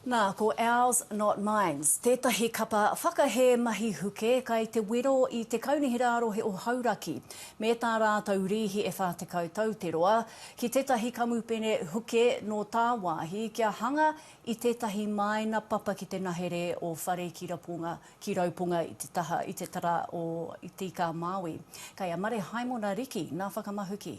Nā, ko Ours Not Mines, tētahi kapa whakahē mahi huke kai te wero i te Kaunihera ā-Rohe o Hauraki me tā rātou rīhi e 40 tau te roa, ki tētahi kamupene huke nō tāwāhi kia hanga i tētahi māina papa ki te nahere o Whare ki Raponga, ki Rauponga i te taha, i te tara o Te Ika-a-Māui. Kei a Mare Haimona Riki nā whakamahuki.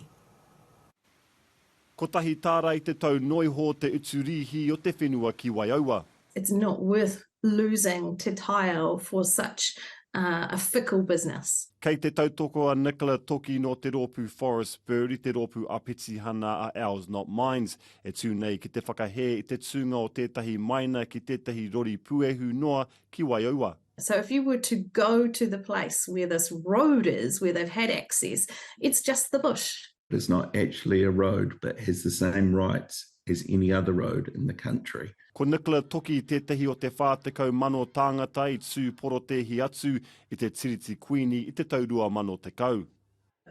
Kotahi tāra i te tau noiho te utu rīhi o te whenua ki Waiaua. It's not worth losing te taiao for such a fickle business. Kei te tautoko a Nicola Toki nō te rōpū Forest Bird i te rōpū āpitihana a Ours Not Mines, e tū nei ki te whakahē i te tūnga o tētahi maina ki tētahi rori puehu noa ki Waiaua. So if you were to go to the place where this road is, where they've had access, it's just the bush. It's not actually a road but has the same rights as any other road in the country. Ko Nicola Toki tētahi o te 40,000 tāngata i tū porotēhi atu i te Tiriti Kuini i te tau 2010.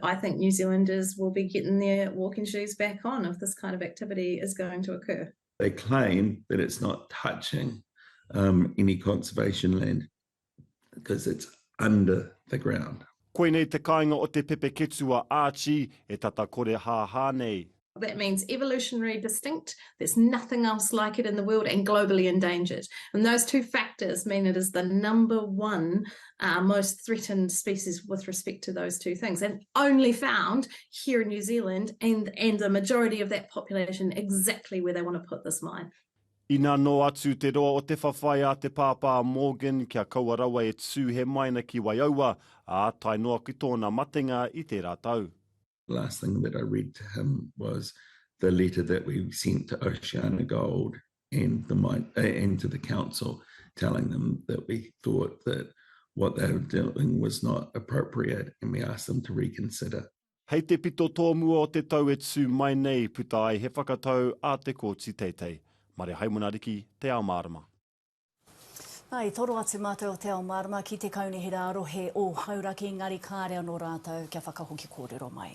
I think New Zealanders will be getting their walking shoes back on if this kind of activity is going to occur. They claim that it's not touching um, any conservation land because it's under the ground. Koinei te kāinga o te pepeketu a Archie e tata kore hāhā nei. That means evolutionary distinct, there's nothing else like it in the world, and globally endangered. And those two factors mean it is the number one uh, most threatened species with respect to those two things, and only found here in New Zealand, and, and the majority of that population exactly where they want to put this mine. Ina noa atu te roa o te whawhai a te pāpā a Morgan kia kaua rawa e tū he maina ki Waiaua, ā, tae noa ki tōna matenga i tērā tau. The last thing that I read to him was the letter that we sent to Oceana Gold and the mine, and to the council telling them that we thought that what they were doing was not appropriate and we asked them to reconsider. Hei te pito tōmua o te tau e tū mai nei puta ai he whakatau a te Kōti Teitei. Mare Haimona Riki, Te Ao Mārama. Nā, i toro atu mātou o Te Ao Mārama ki te Kaunihera ā-Rohe o Hauraki, engari kāre anō rātou kia whakahoki kōrero mai.